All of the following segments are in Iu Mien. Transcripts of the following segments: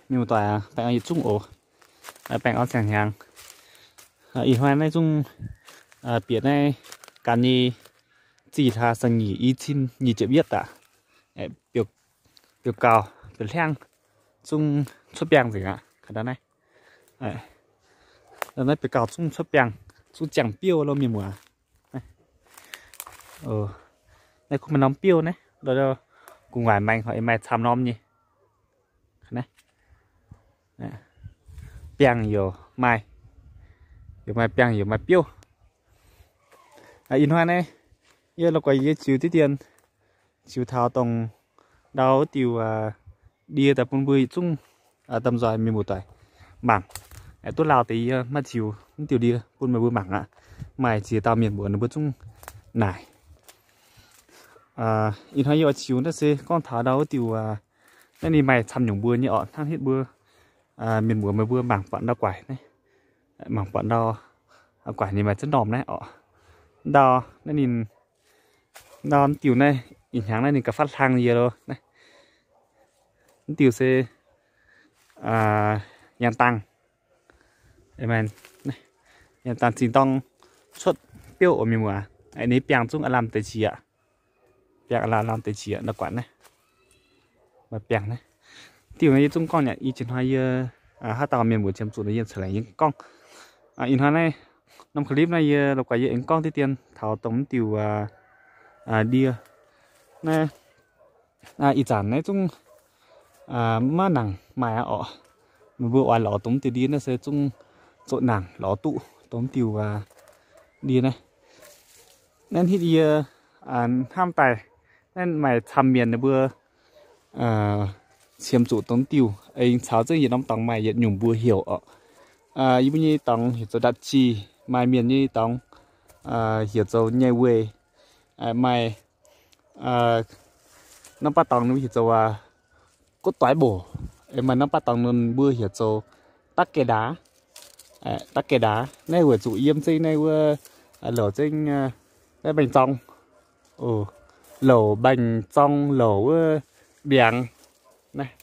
Mienh muoz-doic aac, baengh orn yietc zungv oc. Baengh orn siang-hnyangx. Ih hnoi naaiv zungv bieqc naaiv ganh nyei zih hlaax saang-nyeic i cin nyic ziepc yietv aqv. Biouv gauh, biouv hliangv zungv cuotv biangh nzengc aqv. Naaiv biouv gauh zungv cuotv biangh, zungv ziangh biouv lo mienh muoz. Naaiv kuv maaih norm biouv naaiv, gu'nguaaic maengx horpc maaih camv norm nyei. Biangh youc maaih, youc maaih biangh youc maaih biouv. Ih hnoi naaiv yie la'guaih yie ziux diqv dien, ziux taux dongh ndau wuov diuh ndie daaih bun mbuo yietc zungv domh nzoih mienh muoz-doic mangc. Duqv lauh deix yie maiv ziux mv diuh ndie bun meih mbuo mangc aqv. Maaih ziex dauh mienh mbuox ninh mbuo zungv naaic. Ih hnoi yie oix ziux naaiv se gorngv taux ndau wuov diuh naaiv ninh maaih camv nyungc mbuo nyei orqc, hnangv hitv mbuo mienh muoz meih mbuo mangc buatc ndau guaaic naaiv, mangc buatc ndau guaaic ninh maaih ziex normh naaiv orqc. Ndau naaiv ninh, ndau mv diuh naaiv ih hnyangx naaiv ninh gauh fatv hlang yie lo. Mv diuh se yangh dangh, yangh dangh zinh dorng cuotv biouv oc mienh muoz. Ninh biangh zungv aav lamh deix qiex, biangh aav lamh deix qiex ndau guaaic naaiv. Maaih biangh naaiv. Diuh naaiv yie zungv gorngv nyei, i jiex hnoi yie haaix dauh mienh mbuox qiemx zuqc yie ceix laengz yie gorngv. Ih hnoi naaiv norm clip naaiv yie la'guaih yie aengx gorngv diqv dien taux dongh mv diuh ndie naaiv. Ih zanc naaiv zungv maiv nangc maaih aqv orqc. Meih mbuo oix lorz dongh mv diuh ndie naaiv se zungv zoqc nangc lorz duqv dongh mv diuh ndie naaiv. Naaiv hitv yie hnamv daaih naaiv maaih camv mienh ninh mbuo qiemx zuqc dongh mv diuh, aengx caux zengv yietc norm dorngx maaih yietc nyungc mbuox heuc orqc. Yie mbuo nyei dorngx heuc zoux ndatc jih, maaih mienh nyei dorngx heuc zoux nyei weih, maaih norm baav dorngx ninh mbuo heuc zoux gotv doix mboc, maaih norm baav dorngx ninh mbuo heuc zoux dakv gaeqv ndaaz. Dakv gaeqv ndaaz naaiv weic zuqc yiem zengv naaiv wuov louc zengv naaiv mbaengx-zorng, louc mbaengx-zorng louc wuov ndiangx naaiv.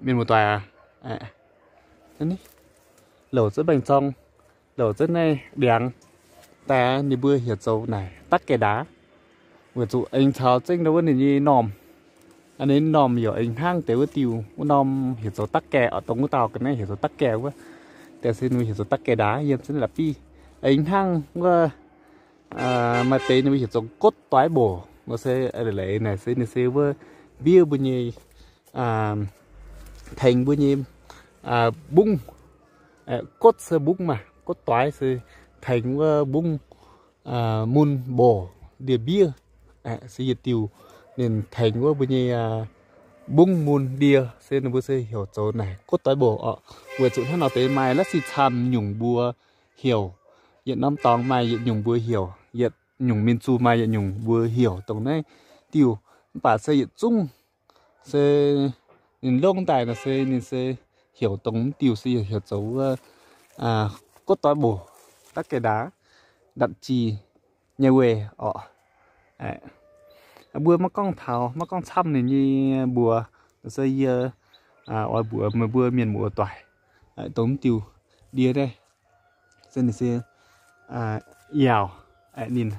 Mienh muoz-doic aac, louc zengv mbaengx-zorng, louc zengv naaiv ndiangx, daaih ninh mbuo heuc zoux naaic dakv gaeqv ndaaz. Weic zuqc aengx caux zengv ndau wuov ninh nyei normh, ninh normh yaac aengx hnangv deix wuov diuh, wuov norm heuc zoux dakv gaeqv orqc, dongh wuov dauh ga'naaiv heuc zoux dakv gaeqv wuov, deix se ninh heuc zoux dakv gaeqv ndaaz yiem zengv la'biv. Aengx hnangv wuov maaih deix ninh mbuo heuc zoux gotv doix mboc nor se, leiz naaic se ninh se wuov mbiev mbuo nyei, tengx mbuo nyei mbungv. Gotv se mbungv maah, gotv doix se tengx wuov mbungv mun mboc ndie-mbiev. Se yietc diuh ninh tengx wuov mbuo nyei mbungv mun ndie se ninh mbuo se heuc zoux naaic gotv doix mboc orqc. Weic zuqc hnangv nor deix maaih la'sic camv nyungc mbuo heuc, yietc norm dorngx maaih yietc nyungc mbuo heuc, yietc nyungc mienh zuh maaih yietc nyungc mbuo heuc dongh naaiv diuh. Mv baac se yietc zungv se ninh longv daaih nor se ninh se heuc dongh mv diuh se heuc zoux wuov gotv doix mboc, dakv gaeqv ndaaz, ndatc jih, nyei weih orqc. Mbuo maiv gorngv taux, maiv gorngv camv ninh nyei mbuox, se yie oix mbuox meih mbuo mienh muoz-doic dongh mv diuh ndie naaiv se ninh se yaauc, ninh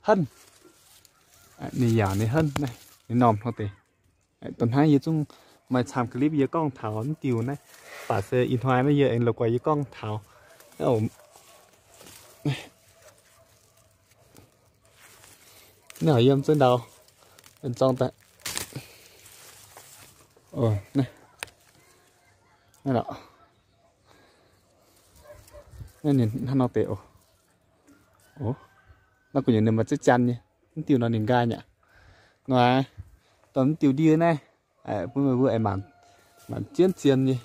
henv, ninh yaauc ninh henv naaiv, ninh normh hnangv deix. Dongh hnangv yie zungv maaih camv clip yie gorngv taux mv diuh naaiv, baac se ih hnoi naaiv yie aengx la'guaih yie gorngv taux naaiv yiem zengv ndau, zorng daaih. Naaiv ninh hnangv nor deix oc. Naaiv gu'nyuoz ninh maaih ziex janx nyei, mv diuh nor ninh nqaai nyei. Nor, dongh mv diuh ndie naaiv, bun meih mbuo aengx mangc, mangc jienv zien nyei.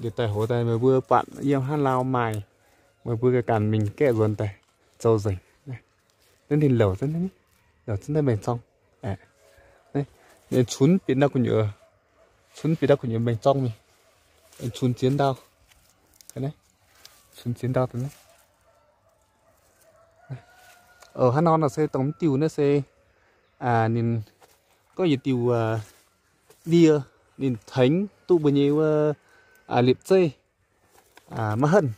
Liuz daaih hoz daaih meih mbuo buatc yiem hnangv lauh maaih, meih mbuo ganh mingh gaeqv nzuonx daaih zoux nzengc. Naaiv ninh louc, louc zunv naaiv mbaengx-zorng. Cunx bieqc ndau gu'nyuoz, cunx bieqc ndau gu'nyuoz mbaengx-zorng mingh. Cunx ziex ndau, cunx ziex ndau. Hnangv nor nor se dongh mv diuh naaiv se ninh gorngv yietc diuh ndie ninh tengx duqv mbuo nyei wuov liepc zeiv maiv henv,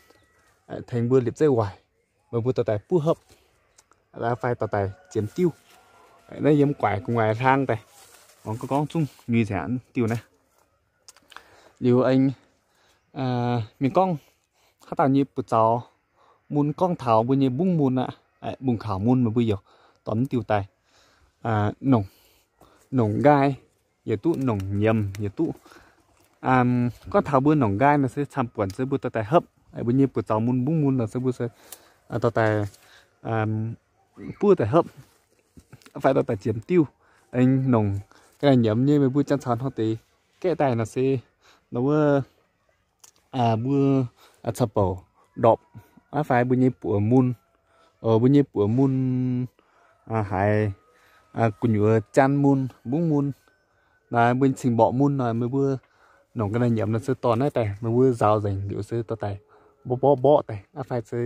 tengx mbuo liepc zeiv waaic, meih mbuo dorh daaih buov hopv fai dorh daaih ziemx diuv. Naaiv yiem guaix gu'nguaaic hlang daaih, gorngv gorngv zungv nyuiz nzengc diuh naaiv. Liuz aengx mienh gorngv haaix dauh nyei buoz-zaux mun gorngv taux mbuo nyei mbungv mun aqv, mbungv kaux mun meih mbuo yaac dorh mv diuh daaih nongc, nongc nqaai yaac duqv, nongc nyiemz yaac duqv. Gorngv taux mbuo nongc nqaai nor se camv-buonc se mbuo dorh daaih hopv. Mbuo nyei buoz-zaux mun mbungv mun nor se mbuo se dorh daaih buov daaih hopv fai dorh daaih ziemx diuv. Aengx nongc ga'naaiv nyiemz nyei meih mbuo janx caux hnoi deix gaeqv daaih nor se nor wuov mbuo caux bouc ndorpc fai mbuo nyei buoz mun, mbuo nyei buoz mun haiz gu'nyuoz janx mun, mbungv mun, naaiv mbuo cing-mborqc mun nor meih mbuo nongc ga'naaiv nyiemz nor se dorh naaiv daaih meih mbuo nzaaux nzengc liuz se dorh daaih mborqv mborqv mborqv daaih fai se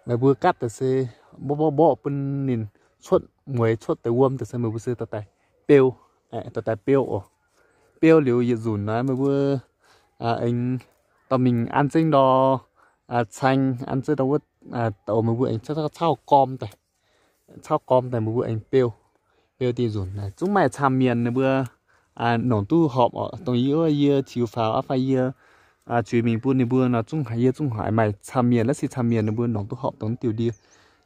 meih mbuo gatv daaih se mborqv mborqv mborqv bun ninh cuotv mueix cuotv deix wuom daaih se meih mbuo se dorh daaih beu, dorh daaih beu oc. Beu liuz yietc nzunc naaiv meih mbuo aengx dorh mingh an zengv ndor caeng, an zengv ndor wuov douz meih mbuo aengx cauv gorm daaih, cauv gorm daaih meih mbuo aengx beu, beu diuh nzunc naaiv zungv maaih camv mienh ninh mbuo nongc duqv horpc oc. Dongh yie, yie ziux faaux aqv fai yie zuiz mingh bun ninh mbuo nor zungv haiz, yie zungv haiz maaih camv mienh, la'sic camv mienh ninh mbuo nongc duqv horpc dongh diuh ndie,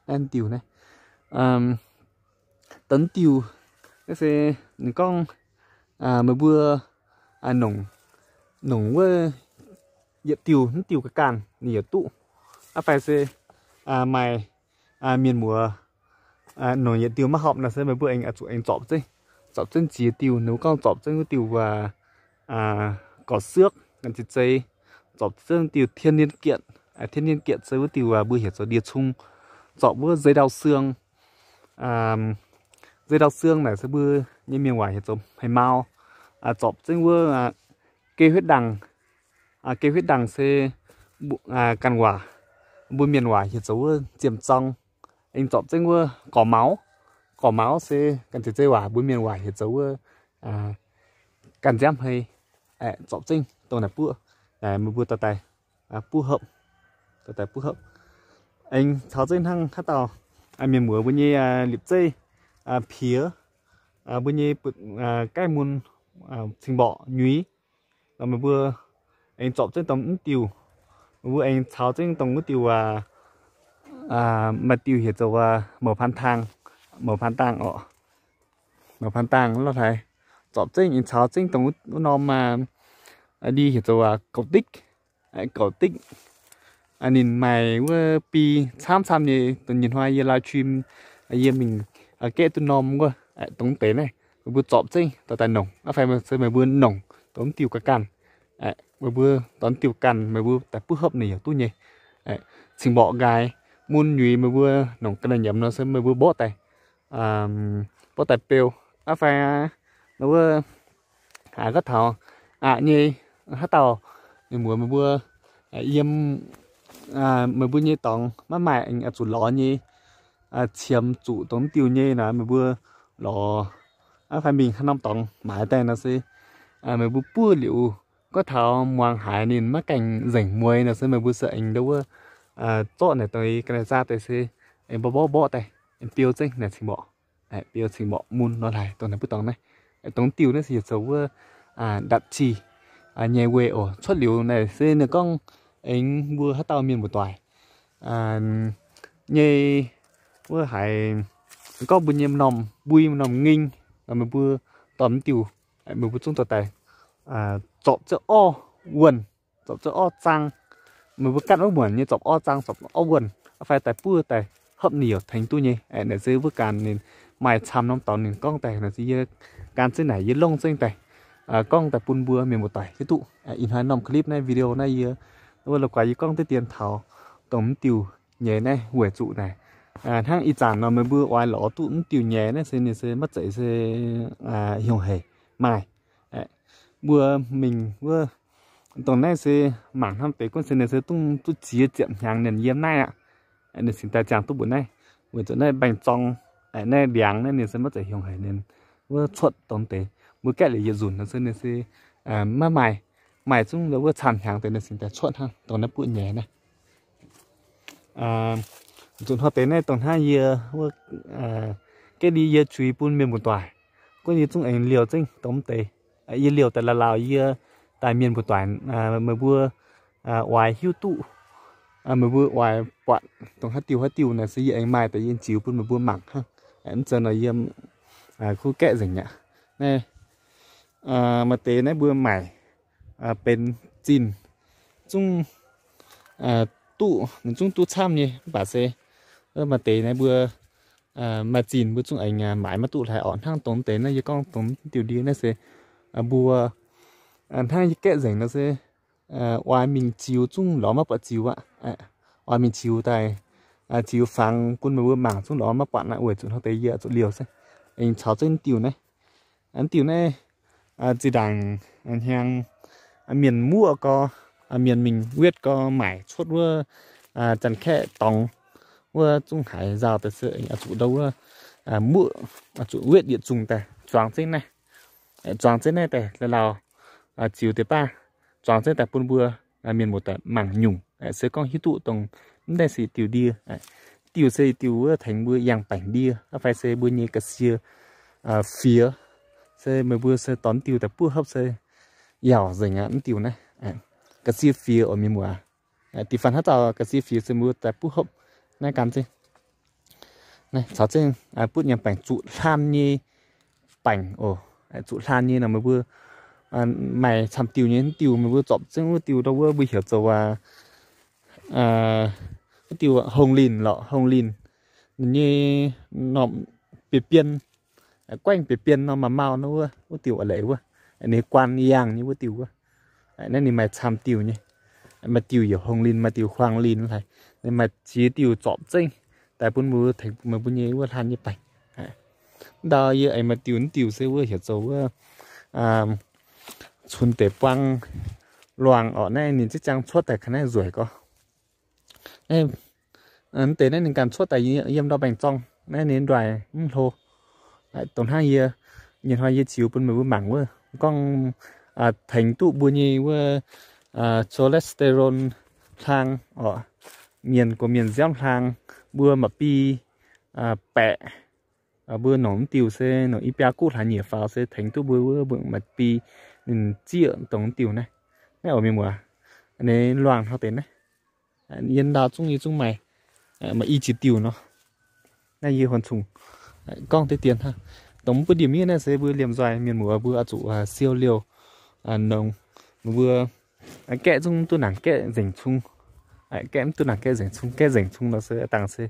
naaiv diuh naaiv. Dongh diuh naaiv se ninh gorngv meih mbuo nongc, nongc wuov yietc diuh, mv diuh ga'ganh ninh yaac duqv. Aqv fai se maaih mienh muoz nongc yietc diuh maiv horpc nor se meih mbuo aengx zuqc aengx zorpc zengv, zorpc zengv ziex diuh. Ninh mbuo gorngv zorpc zengv wuov diuh gorqv-siuoqv, ganh ziex zei, zorpc zengv diuh 天然鹼, 天然鹼 se wuov diuh mbuo heuc zoux ndie-cung, zorpc wuov 水稻霜, 水稻霜 naaic se mbuo nyei mienh waac heuc zoux hmei mau, zorpc zengv wuov 鸡血糖, 鸡血糖 se ganh waac, mbuo mienh waac heuc zoux wuov ziemh zorng. Aengx zorpc zengv wuov gorqv-maux, gorqv-maux se ganh ziex zei waac, mbuo mienh waac heuc zoux wuov ganh nziaamv hmei. Zorpc zengv dongh naaic buov, meih mbuo dorh daaih buov hopv, dorh daaih buov hopv. Aengx caux zengv hnangv haaix dauh mienh muoz mbuo nyei liepc zeiv piex, mbuo nyei gaeqv mun, cing-mborqc nyuiz, meih mbuo aengx zorpc zengv dongh mv diuh, meih mbuo aengx caux zengv dongh wuov diuh maaih diuh heuc zoux mouc paan taang, mouc paan taang oc, mouc paan taang lorh haaix, zorpc zengv aengx caux zengv dongh wuov norm ndie heuc zoux goux dikv, goux dikv. Ninh maaih wuov bi camv camv nyei. Dongh nyei hnoi yie live stream, yie mingh gaeqv duqv norm wuov, dongh deix naaiv meih mbuo zorpc zengv dorh daaih nongc. Aqv fai se meih mbuo nongc dongh mv diuh ga'ganh, meih mbuo dorh mv diuh ganh meih mbuo daaih buov hopv ninh yaac duqv nyei. Cing-mborqc nqaaix, mun nyuiz meih mbuo nongc ga'naaiv nyiemz nor se meih mbuo mborqv daaih, mborqv daaih beu. Aqv fai nor wuov haiz gorngv taux aqc nyei haaix dauh mienh muoz meih mbuo yiem meih mbuo nyei dorngx maiv maaih zuqc lorz nyei, qiemx zuqc dongh mv diuh nyei nor meih mbuo lorz, aqv fai mingh haaix norm dorngx maaiz daaih nor se meih mbuo buov liuz, gorngv taux muangx haiz ninh maiv gaengh nzengc mueix nor se meih mbuo se aengx ndau wuov zorqv naaic dongh ga'naaiv zaav daaih se aengx mborqv mborqv mborqv daaih, aengx biou zengv naaic cing-mborqc, biou cing-mborqc mun lorh haaix dongh naaiv buov dorngx naaiv. Dongh diuh naaiv se heuc zoux wuov ndatc zih nyei weih oc. Cuotv liuz naaic se ninh gorngv aengx mbuo haaix dauh mienh muoz-doic nyei wuov haiz gorngv mbuo nyei m'normh mbui m'normh nging, meih mbuo dorh mv diuh, meih mbuo zungv dorh daaih zorpc zengv orv wuonh, zorpc zengv orv zaang. Meih mbuo ganh wuov muonc nyei zorpc orv zaang, zorpc orv wuonh, aqv fai daaih buov daaih hopv ninh yaac tengx duqv nyei. Naaic se wuov ganh ninh maaih camv norm dorngx ninh gorngv daaih, naaic se yie gan zengv naaic yie longh zengv daaih gorngv daaih bun mbuo mienh muoz-doic hiuv duqv. Ih hnoi norm clip naaiv, video naaiv yie wuov la'guaih yie gorngv deix dien taux dongh mv diuh nyei naaiv weic zuqc naaic hnangv ih zanc nor meih mbuo oix lorz duqv mv diuh nyei naaiv se ninh se maiv zeiz se hiuang hec maaih. Mbuo mingh wuov dongh naaiv se mangc hnamv deix gunv se ninh se dungv duqv ziex ziepc hnyangx ninh yiem naaiv aqv. Ninh cingx daaih ziangh duqv mbuo naaiv, weic zuqc naaiv mbaengx-zorng, naaiv ndiangx naaiv ninh se maiv zeiz hiuang hec ninh wuov cuotv dongh deix. Mbuo gaeqv liuz yietc nzunc nor se ninh se maiv maaih, maaih zungv wuov camv hnyangx deix ninh cingx daaih cuotv hnangv dongh naaiv buoqv nyei naaiv. Zuqc hnoi deix naaiv dongh hnangv yie wuov gaeqv liuz yie juix bun mienh mbuo doic, gunv yie zungv aengx liouh zengv dongh mv deix. Yie liouh daaih la'lauh yie daaih mienh mbuo doic, meih mbuo oix hiuv duqv, meih mbuo oix buatc dongh haaix diuh haaix diuh naaic se yie aengx maaih daaih yie ziux bun meih mbuo mangc hnangv. Mv zeiz nor yie kuv gaeqv nzengc aqv. Naaiv maaih deix naaiv mbuo maaic benx zinh zungv duqv, ninh zungv duqv camv nyei, mv baac se maaih deix naaiv mbuo maaih zinh mbuo zungv aengx maaiz maiv duqv hlaax orqc. Hnangv dongh deix naaiv yie gorngv dongh diuh ndie naaiv se mbuo hnangv yie gaeqv nzengc nor se oix mingh ziux zungv lorz maiv buatc ziux aqv. Oix mingh ziux daaih, ziux fangx bun meih mbuo mangc zungv lorz maiv buatc aqv. Weic zuqc hnangv deix yie zuqc liouh se aengx caux zengv diuh naaiv. Diuh naaiv zinh ndaangc hnyangx mienh muoqv gau, mienh mingh wetv gau maaic cuotv wuov Janx-Kaeqv dorngx wuov zungv haiz nzauh daaih se zuqc ndau wuov muoqv, zuqc wetv yietc zungh daaih zuangx zengv naaiv, zuangx zengv naaiv daaih la'lauh ziux deix baav, zuangx zengv daaih bun mbuo mienh muoz-doic mangc nyungc se gorngv hiuv duqv dongh mv deix se diuh ndie. Diuh se diuh wuov tengx mbuo yangh baengc ndie fai se mbuo nyei ga'sie fiev, se meih mbuo se dorh diuh daaih buov hopv se yaauc nzengc aqv. Mv diuh naaiv ga'sie fiev oc mienh muoz. Da'faanh haaix dauh ga'sie fiev se mbuo daaih buov hopv naaiv gan zengv. Caux zengv butv nyei baengc zuqc hlaan nyei baengc oc. Zuqc hlaan nyei nor meih mbuo maaih camv diuh nyei, mv diuh meih mbuo zorpc zengv wuov diuh ndau wuov mbuo heuc zoux aac, wuov diuh hongh linh lorqc, hongh linh. Ninh nyei norm biei bien, guaengv biei bien norm maaih mau nor wuov, wuov diuh a'leiz wuov, ninh guaan yangh nyei wuov diuh wuov. Naaiv ninh maaih camv diuh nyei. Maaih diuh yaac hongh linh, maaih diuh huaang linh hlaaix. Ninh maaih ziex diuh zorpc zengv daaih bun mbuo tengx meih mbuo nyei wuov hlaan nyei baengc. Ndau yie aengx maaih diuh, diuh se wuov heuc zoux wuov cunx deix buang luangh orqc. Naaiv ninh ziex ziangh cuotv daaih ga'naaiv nzueic gorx. Deix naaiv ninh ganh cuotv daaih yiem ndau baengh zorng. Naaiv ninh ndoih mv hlo. Dongh hnangv yie, nyei hnoi yie ziux bun meih mbuo mangc wuov gorngv tengx duqv mbuo nyei wuov cholesterol hlang orqc, mienh gox mienh nziaamv hlang, mbuo mba'bi baeqc, mbuo nongc mv diuh se nongc i biaa guv hlaax nyieqc faaux se tengx duqv mbuo wuov mbuo mba'bi ninh zieqv dongh mv diuh naaiv. Naaiv oc mienh muoz, ninh luangh hnangv deix naaiv. Yie ndau zungv yie zungv maaih, maaih i jiex diuh nor. Naaiv yie huon cungh gorngv deix dien hnangv. Dongh mv butv ndie-miev naaiv se mbuo liemh nzoih mienh muoz mbuo oix zuqc siou liouh nongx. Mbuo gaeqv zungv mv duqv nangc gaeqv nzengc cung. Gaeqv mv duqv nangc gaeqv nzengc cung. Gaeqv nzengc cung nor se dangh se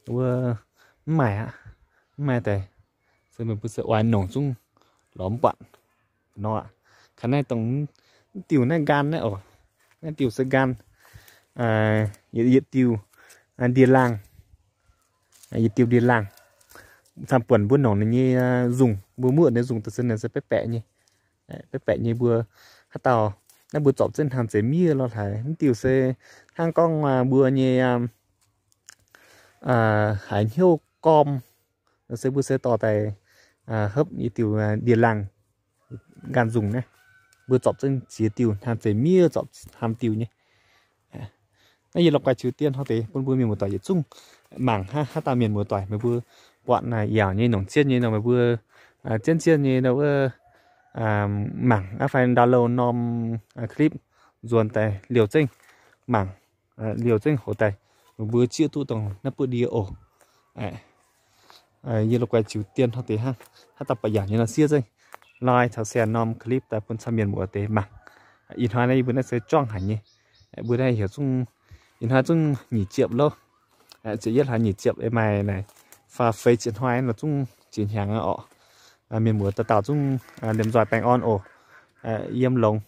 wuov mv maaih aqv. Mv maaih deix. Se meih mbuo se oix nongc zungv lorz mv buatc nor aqv. Kaaix naaiv dongh mv diuh naaiv nqaan naaiv oc. Naaiv diuh se nqaan. Yietc diuh ndie-laangh. Yietc diuh ndie-laangh. Camv buonc mbuo nongc ninh nyei nzungh, mbuo muoqv ninh nyei nzungh da'sen ninh se baeqv baeqc nyei. Baeqv baeqc nyei mbuo haaix dauh naaiv mbuo zorpc zengv hnaangx zeiz miev lorh hlaaix. Mv diuh se hnangv gorngv mbuo nyei haaix hnyouv gorm se mbuo se dorh daaih hopv yietc diuh ndie-laangh nqaan nzungh naaiv. Mbuo zorpc zengv ziex diuh hnaangx zeiz miev zorpc hnaangx diuh nyei. Naaiv yie lorz guaix ziux dien hnangv deix bun mbuo mienh muoz-doic yietc zungv mangc hnangv. Haaix dauh mienh muoz-doic meih mbuo buatc naaic yaauc nyei nongc jienv nyei nor meih mbuo jienv jienv nyei nor wuov mangc aqv fai download norm clip nzuonx daaih liouh zengv mangc, liouh zengv hoz daaih meih mbuo zieqv duqv dongh naaiv butv ndie oc. Yie lorz guaix ziux dien hnangv deix hnangv. Haaix dauh buatc yaauc nyei nor siev zengv like caux share norm clip daaih bun camv mienh muoz deix mangc. Ih hnoi naaiv yie mbuo naaiv se juangv haic nyei. Mbuo naaiv heuc zungv, ih hnoi zungv nyic ziepc loh. Ziepc yietv hlaax nyic ziepc ei maaih naaic faah feix ziepc hnoi nor zungv ziex hnyangx aqv orqc. Mienh muoz dauh dauh zungv liemh nzoih baengh orn oc. Yiem longx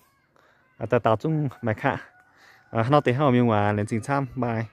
dauh dauh zungv maaih qaqv. Hnangv nor deix hnangv mienh muoz, laengz zingh camv, bye.